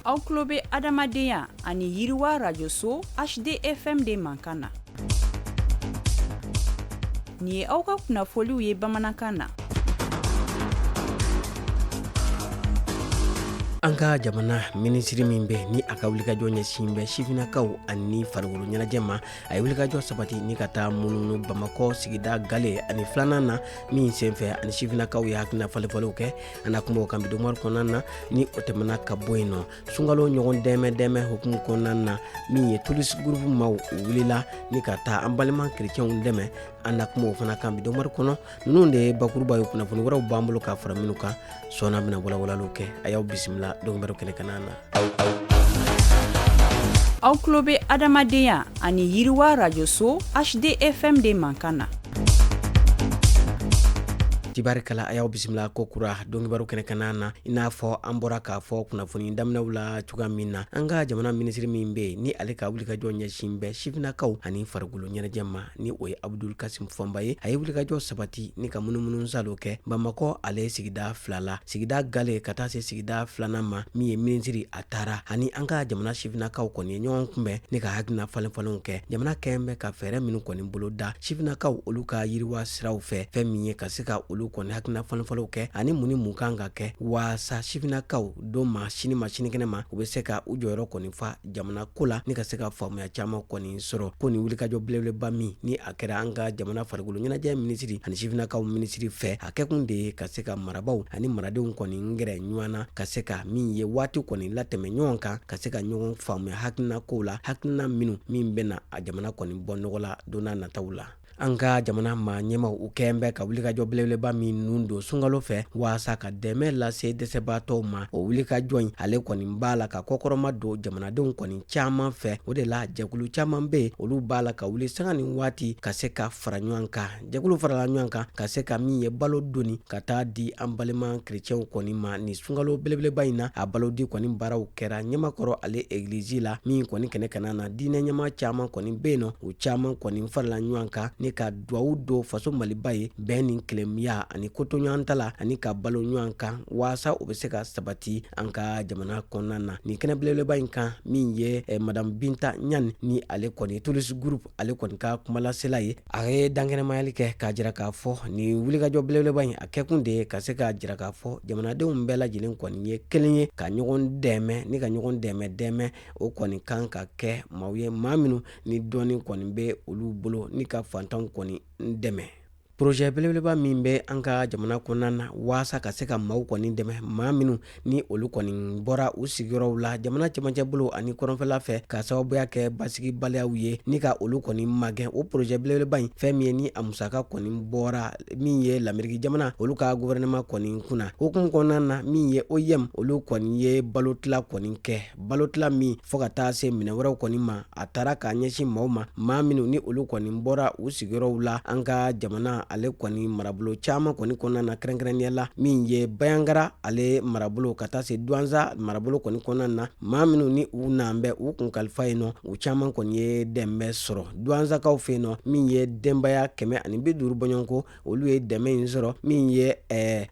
Aw tulo bɛ adamadenya ani yiriwa rajoso HDFM de mankan na. Nin ye aw ka kunnafoliw ye bamanankan na. An ka jamana minisiri min bɛ ni a ka wulikajɔ ɲɛsin bɛ sifinnakaw ani farikolo ɲɛnajɛ ma, a ye wulikajɔ sabati ni ka taa munumunu Bamakɔ sigida gale ani filanan na min senfɛ ani sifinnakaw ye hakilina falenfalenw kɛ. An na kuma o kan bi donkibaru kɔnɔna na. Ni o tɛmɛna ka bɔ yen nɔ, sunkalo ɲɔgɔn dɛmɛ dɛmɛ hukumu kɔnɔna na, min ye Tulisi gurupu maaw wulila ni ka taa an balima kerecɛnw dɛmɛ. An na kuma o fana kan bi donkibaru kɔnɔ. Ninnu de ye bakuruba ye, kunnafoni wɛrɛw b'an bolo ka fara minnu kan sɔɔni, an bɛna walawalaliw kɛ. A y'aw bisimila donkibaru kɛnɛ kan na. Aw tulo bɛ adamadenya ani yiriwa rajoso HDFM de mankan na. Tibarikala, a y'aw bisimila ko kura donkibaru kɛnɛ kan na. I n'a fɔ an bɔra k'a fɔ kunnafoni daminɛw la cogoya min na, an ka jamana minisiri min bɛ yen ni ale ka wulikajɔ ɲɛsin bɛ sifinnakaw ani farikolo ɲɛnajɛ ma, ni o ye Abudul Kasim Fɔnba ye, a ye wulikajɔ sabati ni ka munumunu salo kɛ Bamakɔ ale sigida fila la, sigida gale ka taa se sigida filanan ma. Min ye minisiri, a taara ani an ka jamana sifinnakaw kɔni ye ɲɔgɔn kunbɛn ni ka hakilina falenfalenw kɛ. Jamana kɛn bɛ ka fɛɛrɛ minnu kɔni bolo da sifinnakaw olu ka yiriwa siraw fɛ, fɛn min ye ka se ka olu kɔni hakilina falenfalenw kɛ ani mun ni mun kan ka kɛ waasa sifinnakaw don ma sini ma sinikɛnɛ ma, u bɛ se ka u jɔyɔrɔ kɔni fa jamana ko la ni ka se ka faamuya caman kɔni sɔrɔ. Ko nin wulikajɔ belebeleba min ni a kɛra an ka jamana farikolo ɲɛnajɛ minisiri ani sifinnakaw minisiri fɛ, a kɛkun de ye ka se ka marabaw ani maradenw kɔni gɛrɛ ɲɔgɔn na, ka se ka min ye waati kɔni latɛmɛ ɲɔgɔn kan, ka se ka ɲɔgɔn faamuya hakilina kow la, hakilina minnu min bɛna a jamana kɔni bɔ nɔgɔ la don n'a nataw la. An ka jamana maa ɲɛmaw, u kɛn bɛ ka wulikajɔ belebeleba min nun don sunkalo fɛ waasa ka dɛmɛ lase dɛsɛbaatɔw ma, o wulikajɔ in ale kɔni b'a la ka kɔkɔrɔma don jamanadenw kɔni caman fɛ. O de la jɛkulu caman bɛ yen, olu b'a la ka wuli sanga ni waati ka se ka fara ɲɔgɔn kan. Jɛkulu farala ɲɔgɔn kan ka se ka min ye balo doni ka taa di an balima kerecɛnw kɔni ma nin sunkalo belebeleba in na. A balodi kɔni baaraw kɛra Ɲamakɔrɔ ale egilizi la, min kɔni kɛnɛ kana na diinɛ ɲɛmaa caman kɔni bɛ yen nɔ. U caman kɔni farala ɲɔgɔn kan ni ka duwawu don faso Maliba ye bɛn ni kelenya ani kotoɲɔgɔntala ani ka balo ɲɔgɔn kan waasa o bɛ se ka sabati an ka jamana kɔnɔna na. Nin kɛnɛ belebeleba in kan, min ye Madame Binta Ɲani ni ale kɔni Tulisi Group ale kɔni ka kumalasela ye, a ye dankɛnɛmayali kɛ k'a jira k'a fɔ nin wulikajɔ belebeleba in a kɛkun de ye ka se k'a jira k'a fɔ jamanadenw bɛɛ lajɛlen kɔni ye kelen ye, ka ɲɔgɔn dɛmɛ ni ka ɲɔgɔn dɛmɛ dɛmɛ o kɔni kan ka kɛ maaw ye, maa minnu ni dɔɔni kɔni bɛ olu bolo ni ka fantanw kɔni dɛmɛ. Projet belebeleba min bɛ an ka jamana kɔnɔna na waasa ka se ka maaw kɔni dɛmɛ, maa minnu ni olu kɔni bɔra u sigiyɔrɔw la jamana cɛmancɛ bolo ani kɔrɔnfɛla fɛ ka sababuya kɛ basigibaliyaw ye, ni ka olu kɔni magɛn, o projet belebeleba in, fɛn min ye ni a musaka kɔni bɔra min ye Lameriki jamana olu ka gouvernement kɔni kunna, hukumu kɔnɔna na, min ye OIM olu kɔni ye balotila kɔni kɛ, balotila min fo ka taa se minɛn wɛrɛw kɔni ma, a taara k'a ɲɛsin maaw ma, maa minnu ni olu kɔni bɔra u sigiyɔrɔw la an ka jamana ale kɔni marabolo caman kɔni kɔnɔna na, kɛrɛnkɛrɛnnenya la min ye Bayangara ale marabolo ka taa se Duwanza marabolo kɔni kɔnɔna na. Maa minnu ni u n'an bɛ u kun kalifa yen nɔ, u caman kɔni ye dɛmɛ sɔrɔ. Duwanzakaw fɛ yen nɔ, min ye denbaya 150 bɔɲɔgɔnko, olu ye dɛmɛ in sɔrɔ. Min ye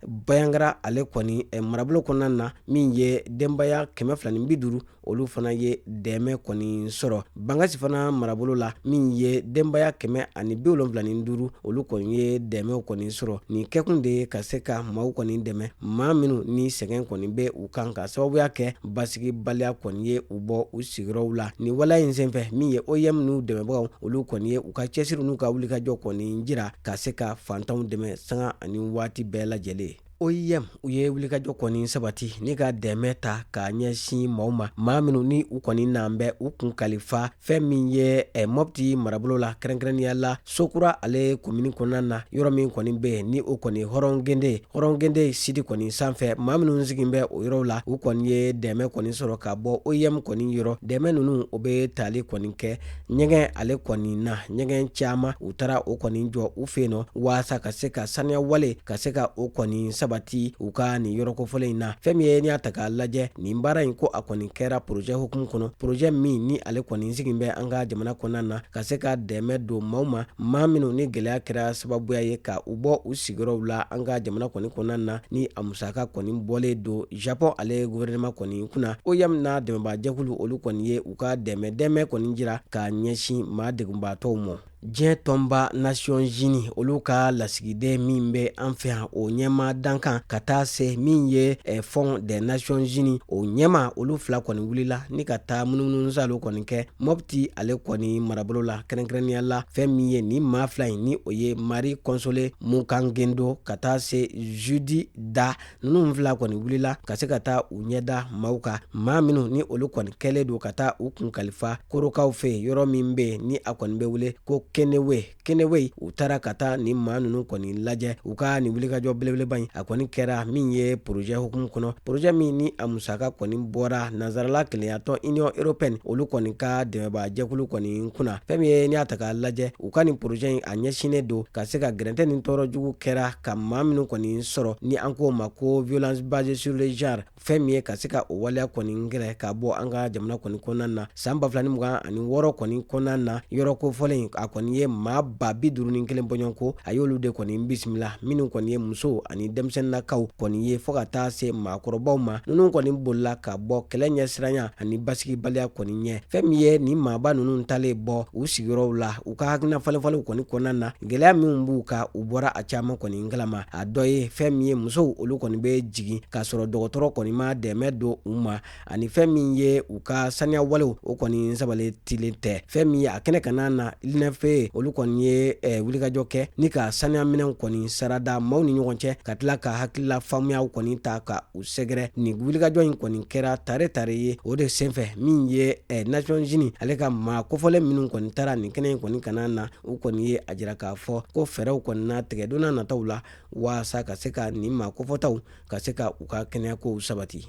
Bayangara ale kɔni marabolo kɔnɔna na, min ye denbaya 250, olu fana ye dɛmɛ kɔni sɔrɔ. Bankasi fana marabolo la, min ye denbaya 175, olu kɔni ye dɛmɛ kɔni sɔrɔ. Nin kɛkun de ye ka se ka maaw kɔni dɛmɛ, maa minnu ni sɛgɛn kɔni bɛ u kan ka sababuya kɛ basigibaliya kɔni ye u bɔ u sigiyɔrɔw la. Nin waleya in senfɛ, min ye OIM n'u dɛmɛbagaw, olu kɔni ye u ka cɛsiri n'u ka wulikajɔ kɔni jira ka se ka fantanw dɛmɛ sanga ani waati bɛɛ lajɛlen. OIM u ye wulikajɔ kɔni sabati ni ka dɛmɛ ta k'a ɲɛsin maaw ma, maa minnu ni u kɔni n'an bɛ u kun kalifa fɛn min ye Mɔpti marabolo la, kɛrɛnkɛrɛnnenya la Sokura ale komini kɔnɔna na, yɔrɔ min kɔni bɛ yen ni o kɔni Hɔrɔngende, Hɔrɔngende siti kɔni sanfɛ. Maa minnu sigin bɛ o yɔrɔw la, u kɔni ye dɛmɛ kɔni sɔrɔ ka bɔ OIM kɔni yɔrɔ. Dɛmɛ ninnu, o bɛ tali kɔni kɛ ɲɛgɛn ale kɔni na, ɲɛgɛn caman u taara o kɔni jɔ u fɛ yen nɔ waasa ka se ka saniya wale ka se ka o kɔni sabati. sabati u ka nin yɔrɔ kofɔlen in na. Fɛn min ye n'i y'a ta k'a lajɛ, nin baara in ko a kɔni kɛra projet hukumu kɔnɔ, projet min ni ale kɔni sigin bɛ an ka jamana kɔnɔna na ka se ka dɛmɛ don maaw ma, maa minnu ni gɛlɛya kɛra sababuya ye ka u bɔ u sigiyɔrɔw la an ka jamana kɔni kɔnɔna na, ni a musaka kɔni bɔlen don Japon ale gouvernement kɔni kunna. OIM n'a dɛmɛbaajɛkulu olu kɔni ye u ka dɛmɛ kɔni jira ka ɲɛsin maa degunbaatɔw ma. Diɲɛ tɔnba Nations Unies olu ka lasigiden min bɛ an fɛ yan, o ɲɛma dankan ka taa se min ye Fonds des Nations Unies o ɲɛma, olu fila kɔni wulila ni ka taa munumunusalo kɔni kɛ Mopti ale kɔni marabolo la, kɛrɛnkɛrɛnnenya la fɛn min ye nin maa fila in, ni o ye Marie Consolée Mukangendo ka taa se Judy Da. Ninnu fila kɔni wulila ka se ka taa u ɲɛda maaw kan, maa minnu ni olu kɔni kɛlen don ka taa u kun kalifa korokaw fɛ yen, yɔrɔ min bɛ yen ni a kɔni bɛ wele ko Kenewe. Kenewe, u taara ka taa nin maa ninnu kɔni lajɛ. U ka nin wulikajɔ belebeleba in, a kɔni kɛra min ye projet hukumu kɔnɔ, projet min ni a musaka kɔni bɔra nansarala kelenyatɔn Union européenne olu kɔni ka dɛmɛbaajɛkulu kɔni kunna. Fɛn min ye n'i y'a ta k'a lajɛ, u ka nin projet in a ɲɛsinnen don ka se ka gɛrɛntɛ ni tɔɔrɔ jugu kɛra ka maa minnu kɔni sɔrɔ, ni an k'o ma ko violence basée sur le genre, fɛn min ye ka se ka o waleya kɔni kɛlɛ ka bɔ an ka jamana kɔni kɔnɔna na. San 2026 kɔni kɔnɔna na, yɔrɔ kofɔlen a kɔni ye maa 51 bɔɲɔgɔnko, a y'olu de kɔni bisimila, minnu kɔni ye musow ani denmisɛnninnakaw kɔni ye fo ka taa se maakɔrɔbaw ma. Ninnu kɔni bolila ka bɔ kɛlɛ ɲɛsiranya ani basigibaliya kɔni ɲɛ. Fɛn min ye nin maaba ninnu talen bɔ u sigiyɔrɔw la, u ka hakilina falenfalenw kɔni kɔnɔna na, gɛlɛya minnu b'u kan, u bɔra a caman kɔni kalama. A dɔ ye fɛn min ye musow olu kɔni bɛ jigin k'a sɔrɔ dɔgɔtɔrɔ kɔni ma dɛmɛ don u ma, ani fɛn min ye u ka saniya walew o kɔni sabatilen tɛ. Fɛn min ye a kɛnɛ kana na, UNFPA olu kɔni ye wulikajɔ kɛ ni ka saniya minɛnw kɔni sarada maaw ni ɲɔgɔn cɛ, ka tila ka hakilila faamuyaw kɔni ta ka u sɛgɛrɛ. Nin wulikajɔ in kɔni kɛra tare tare ye. O de senfɛ min ye Nations Unies ale ka maa kofɔlen minnu kɔni taara nin kɛnɛ in kɔni kana na, u kɔni ye a jira k'a fɔ ko fɛɛrɛw kɔni na tigɛ don n'a nataw la waasa ka se ka nin maa kofɔtaw ka se ka u ka kɛnɛyakow sabati.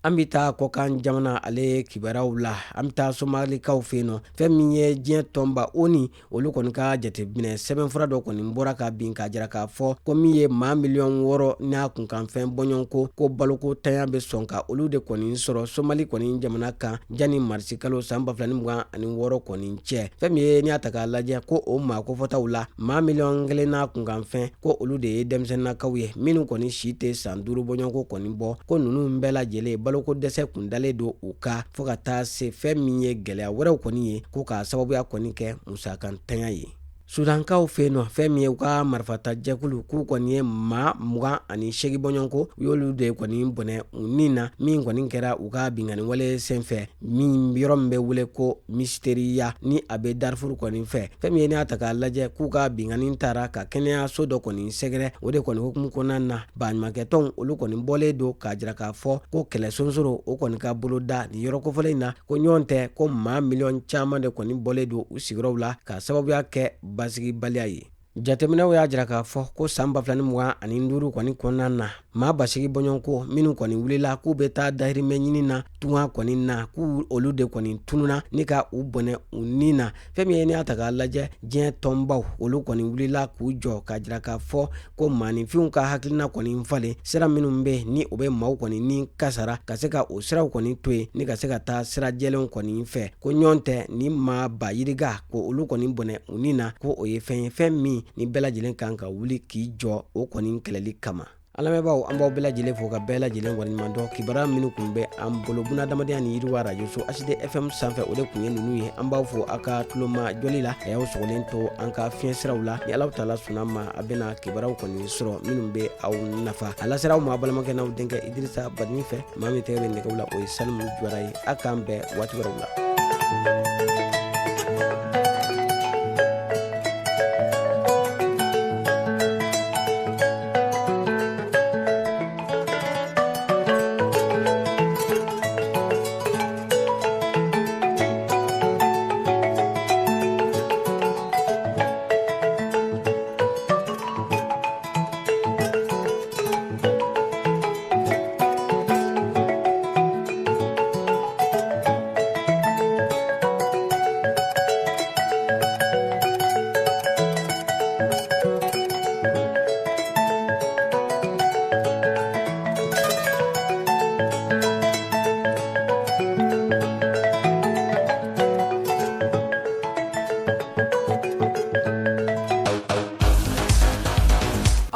An bɛ taa kɔkan jamana ale kibaruyaw la. An bɛ taa somalikaw fɛ yen nɔ. Fɛn min ye diɲɛ tɔnba ONU olu kɔni ka jateminɛ sɛbɛnfura dɔ kɔni bɔra ka bin k'a jira k'a fɔ ko min ye maa miliyɔn 6 n'a kunkanfɛn bɔɲɔgɔnko, ko baloko tanya bɛ sɔn ka olu de kɔni sɔrɔ Somali kɔni jamana kan janni marisikalo san 2026 kɔni cɛ. Fɛn min ye n'i y'a ta k'a lajɛ, ko o maa kofɔtaw la, maa miliyɔn 1 n'a kunkanfɛn, ko olu de ye denmisɛnninnakaw ye minnu kɔni si tɛ san 5 bɔɲɔgɔnko kɔni bɔ, ko ninnu bɛɛ lajɛlen baloko dɛsɛ kun dalen don u kan fo ka taa se fɛn min ye gɛlɛya wɛrɛw kɔni ye, ko k'a sababuya kɔni kɛ musakantanya ye. Sudankaw fɛ yen nɔ, fɛn min ye u ka marifatajɛkulu k'u kɔni ye maa 28 bɔɲɔgɔnko, u y'olu de kɔni bɔnɛ u ni na, min kɔni kɛra u ka binkanni wale senfɛ min yɔrɔ min bɛ wele ko Misteriya ni a bɛ Darfur kɔni fɛ. Fɛn min ye n'i y'a ta k'a lajɛ, k'u ka binkanni taara ka kɛnɛyaso dɔ kɔni sɛgɛrɛ. O de kɔni hukumu kɔnɔna na, baɲumankɛtɔnw olu kɔni bɔlen don k'a jira k'a fɔ ko kɛlɛ sonsoro o kɔni ka boloda nin yɔrɔ kofɔlen in na, ko ɲɔgɔn tɛ ko maa miliyɔn caman de kɔni bɔlen don u sigiyɔrɔw la k'a sababuya kɛ basigibaliya ye. Jateminɛw y'a jira k'a fɔ ko san 2025 kɔni kɔnɔna na, maa 8,000 bɔɲɔgɔnko minnu kɔni wulila k'u bɛ taa dahirimɛ ɲini na tunga kɔni na, k'u olu de kɔni tununa ni ka u bɔnɛ u ni na. Fɛn min ye n'i y'a ta k'a lajɛ, diɲɛ tɔnbaw olu kɔni wulila k'u jɔ k'a jira k'a fɔ ko maaninfinw ka hakilina kɔni falen sira minnu bɛ ni o bɛ maaw kɔni ni kasara, ka se ka o siraw kɔni to yen ni ka se ka taa sira jɛlenw kɔni fɛ, ko ɲɔgɔn tɛ ni maa ba yirika ko olu kɔni bɔnɛ u ni na, ko o ye fɛn ye, fɛn min ni bɛɛ lajɛlen kan ka wuli k'i jɔ o kɔni kɛlɛli kama. An lamɛnbaaw, an b'aw bɛɛ lajɛlen fo ka bɛɛ lajɛlen waleɲuman dɔn. Kibaruya minnu tun bɛ an bolo bunadamadenya ni yiriwa rajoso HD FM sanfɛ, o de tun ye ninnu ye. An b'aw fo aw ka tuloma jɔli la. A y'aw sɔgɔlen to an ka fiɲɛ siraw la. Ni Alahu taala sɔnna ma, a bɛna kibaruyaw kɔni sɔrɔ minnu bɛ aw nafa. A lasera aw ma balimakɛ n'aw denkɛ Idirisa Badimi fɛ. Maa min tɛgɛ bɛ nɛgɛw la, o ye Salimu Jawara ye. A k'an bɛn waati wɛrɛw la.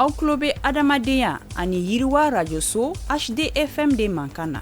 Aw tulo bɛ adamadenya ani yiriwa rajoso HDFM de mankan na.